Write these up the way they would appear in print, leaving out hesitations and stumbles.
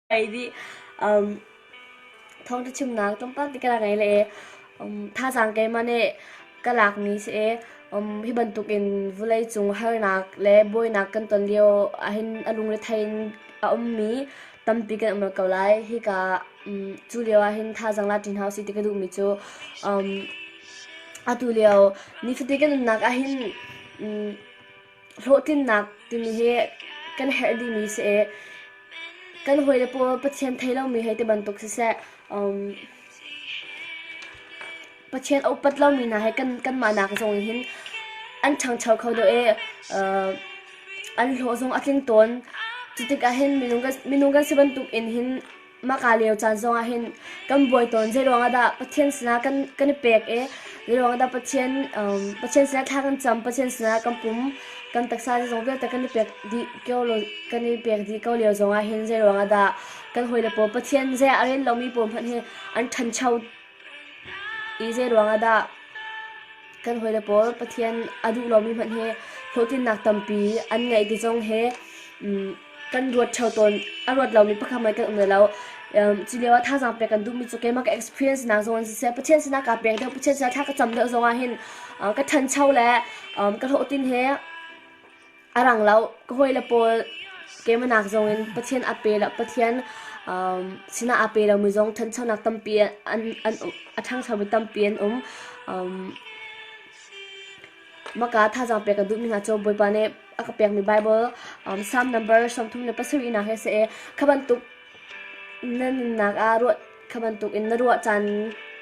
Ei dih. Thawngṭha chimnak tlawmpal te ka rak ngei le thazaang keimah nih ka lakmi si i hi bantukin vawleicung harnak le buainak kan ton lio ahhin a lungrethei in a ummi tampi kan um ko lai. Hika cu lio ahhin thazaang la ṭi hna usih ti ka duhmi cu atu lio nifate kan nunnak ahhin Hlawhtlinnak timi hi kan herh dihmi si i kan hawile pawl Pathian thei lomi hei ti bantuk siseh, Pathian a upat lomi hna he kanmah nak zong in hin an ṭhangcho kho deuh i an hlawh zong a tling tawn. Cu tikah hin minung kan si bantuk in hin Maka lio caan zongah hin kan buai tawn. Zeiruang ah dah Pathian sinah kan i pek i zeiruang ah dah Pathian sinah thla kan cam, Pathian sinah kan pum, kan taksa zeizong vialte kan i pek dih ko kan i pek dih ko lio zongah hin zeiruang ah dah kan hawile pawl Pathian zei ah a rel lomi pawl hmanh hi an ṭhancho i zeiruang ah dah kan hawile pawl Pathian a duh lomi hmanh hi hlawhtlinnak tampi an ngeih ti zong hi kan ruat ṭheo tawn. A ruat lomi pakhat hmanh kan um lai lo. Cu lio ah thazaang pek kan duhmi cu keimah ka experience nak zong in siseh, Pathian sinah kaa pek deuh, Pathian sinah thla ka cam deuh zongah hin ka ṭhancho le ka hlawhtlin hi a rang lo. Ka hawile pawl keimah nak zong in Pathian a pe lo, Pathian sinah aa pe lomi zong ṭhanchonak tampi an an a ṭhangchomi tampi an um. Maka thazaang pek ka duhmi hna cu Bawipa nih a ka pekmi Baibal Psalm number 37 hi a si i kha bantuk na nunnak ah ruah kha bantuk in na ruah caan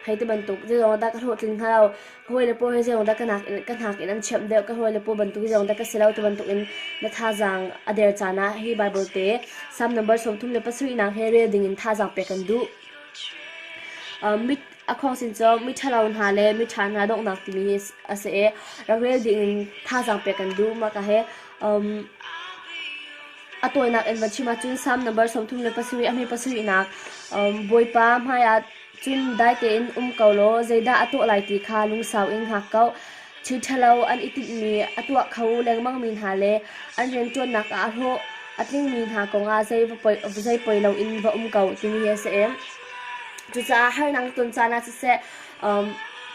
hei ti bantuk zeizong dah ka hlawhtlin hnga lo, ka hawile pawl hi zeizong dah ka hnak in an chiamh deuh, ka hawile pawl bantuk hi zeizong dah ka si lo ti bantuk in na thazaang a der caan ah hi Baibal te Psalm number 37 he rel ding in thazaang pek kan duh. Mit a khawngsin cu miṭhalo hna le miṭha hna donghnak timi hi a si i rak rel ding in thazaang pek kan duh. Mah ka hi a tawinak in van chim ahcun Psalm number 37 a hme pasarihnak Bawipa hmaiah cun dai tein um ko law zeidah a tuah lai ti kha lungsau in hngak ko. Thil ṭhalo an i tinhmi a tuah kho lengmangmi hna le an rianṭuannak ah a hlawh a tlingmi hna kongah zei poi loin va um ko timi hi a si. Cucaah harnak ton caan ah siseh,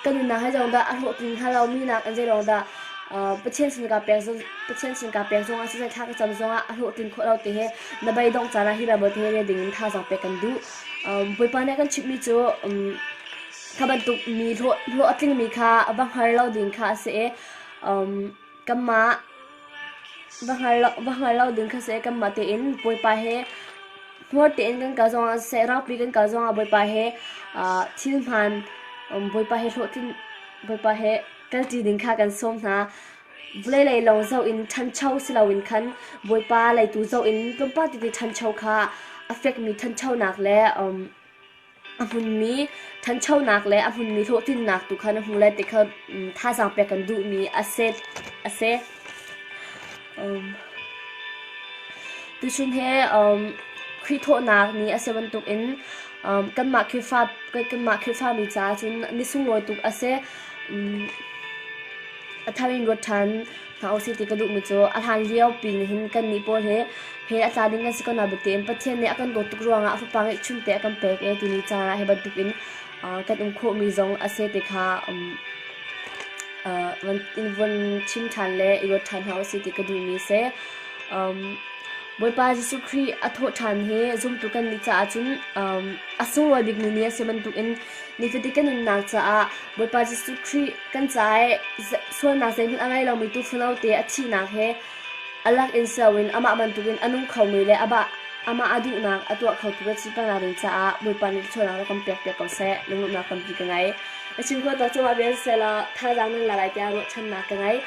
kan nunnak hi zeilong dah a hlawhtlin hnga lo, mi nakin zeilong dah Pathian sin kaa pek Pathian sin kaa pek zongah siseh, thla ka cam zongah a hlawhtlin khawh lo ti hi na beidongh caan ah hi Bible te hi rel dingin thazaang pek kan duh. Bawipa nih a kan chimhmi cu kha bantuk mi hlawh a tlingmi kha va hngar lo ding kha a si i kanmah va hngar lo ding kha a si i kanmah tein Bawipa he hmuar tein kan kal zongah siseh, rangpi kan kal zongah Bawipa he thil hmaan Bawipa he hlawhtlin Bawipa he kalṭi ding kha kan sawm hna. Vawlei lei lawng zoh in ṭhancho si loin khan Bawipa leitu zoh in tlawmpal tete ṭhancho kha a fekmi ṭhanchonak le A hmunmi ṭhanchonak le a hmunmi hlawhtlinnak tu kha na hmu lai ti kha thazaang pek kan duhmi a si. A si. Tuchun he Khrih thawhnak ni a si bantukin kanmah Khrihfa kanmah Khrihfami caah cun ni sunglawi tuk a si. A thar in ruat ṭhan hna usih ti ka duhmi cu a hlan lio pi nih hin kannih pawl hi he a tla ding kan si ko na biatein Pathian nih a kan dawt tuk ruangah a fapa ngeihchun te a kan pek e timi caan ah hi bantukin kan um khawhmi zong a si ti kha in vun chim ṭhan le i ruat ṭhan hna usih ti ka duhmi a si. Bawipa Jesuh Khrih a thawh ṭhan hi zumtu kan nih caah cun a sunglawi bikmi ni a si bantukin nifate kan nunnak caah Bawipa Jesuh Khrih kan caah i sualnak zeihmanh a ngei lomi tuufano te a thihnak he a lak in si loin amah bantukin a nung khomi le amah a duhnak a tuah khotu kan si pengnak ding caah Bawipa nih thluachuahnak rak kan pekpiak ko seh. Lunglawmhnak tampi ka ngei. Ka chim khawh tawk cungah bia siseh law thazaang nan la lai tiah ruahchannak ka ngei.